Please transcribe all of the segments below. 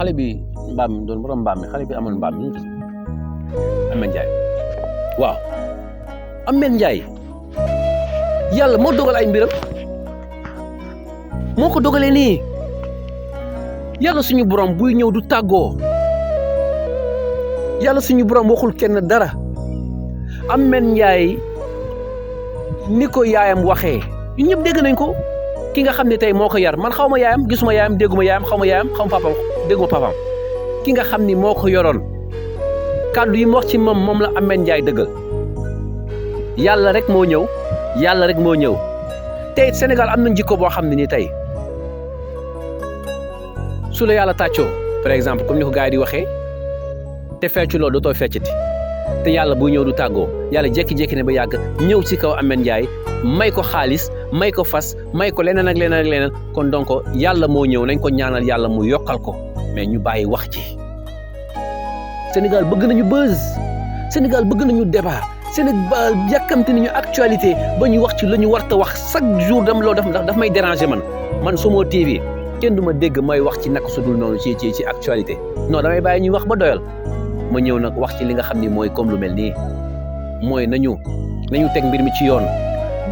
xale bi mbaam doon borom mbaam mi xale bi amoon mbaam mi Ameth Ndiaye waaw Ameth Ndiaye yàlla moo dogal ay mbiram moo ko dogalee nii yàlla suñu borom buy ñëw du tàggoo yàlla suñu borom waxul kenn dara Ameth Ndiaye ni ko yaayam waxee ñun ñëpp dégg nañ ko ki nga xam ne tey moo ko yar man xaw ma yaayam gisuma yaayam dégguma yaayam xaw ma yaayam xaw ma papaam dégguma papaam ki nga xam ni moo ko yoroon kàddu yi mu wax ci moom la Ameth Ndiaye dëggal yàlla rek moo ñëw yàlla rek moo ñëw te it Sénégal am nañ jikko boo xam ne ni tey su la yàlla tàccoo par exemple comme ni ko gars yi di waxee te fecculoo dootoo feccati te yàlla buy ñëw du tàggoo yàlla jékki-jékki ne ba yàgg ñëw ci kaw Ameth Ndiaye may ko xaalis may ko fas may ko leneen ak leneen ak leneen kon donc yàlla moo ñëw nañ ko ñaanal yàlla mu yokkal ko mais ñu bàyyi wax ci Sénégal bëgg nañu buzz Sénégal bëgg nañu débat Sénégal yàkkamti nañu actualité ba ñu wax ci la ñu warta wax chaque jour dam loo daf may déranger man Somo TV kenn du ma dégg may wax ci naka su dul noonu ci actualité non damay bàyyi ñuy wax ba doyal ma ñëw nag wax ci li nga xam ni mooy comme lu mel nii mooy nañu teg mbir mi ci yoon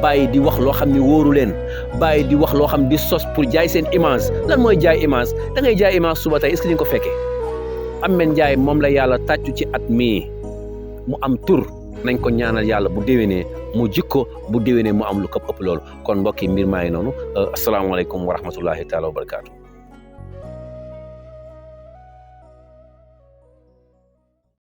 bàyyi di wax loo xam ni wóoru leen bàyyi di wax loo xam di sos pour jaay seen image lan mooy jaay image da ngay jaay image suba tey est-ce que di nga ko fekkee Ameth Ndiaye moom la yàlla tàccu ci at mii mu am tur nañ ko ñaanal yàlla bu déwénee mu jikko bu déwénee mu am lu këpp ëpp loolu kon mbokk yi mbir maa ngi noonu asalaamaaleykum wa rahmatullahi taala wa barakaatu.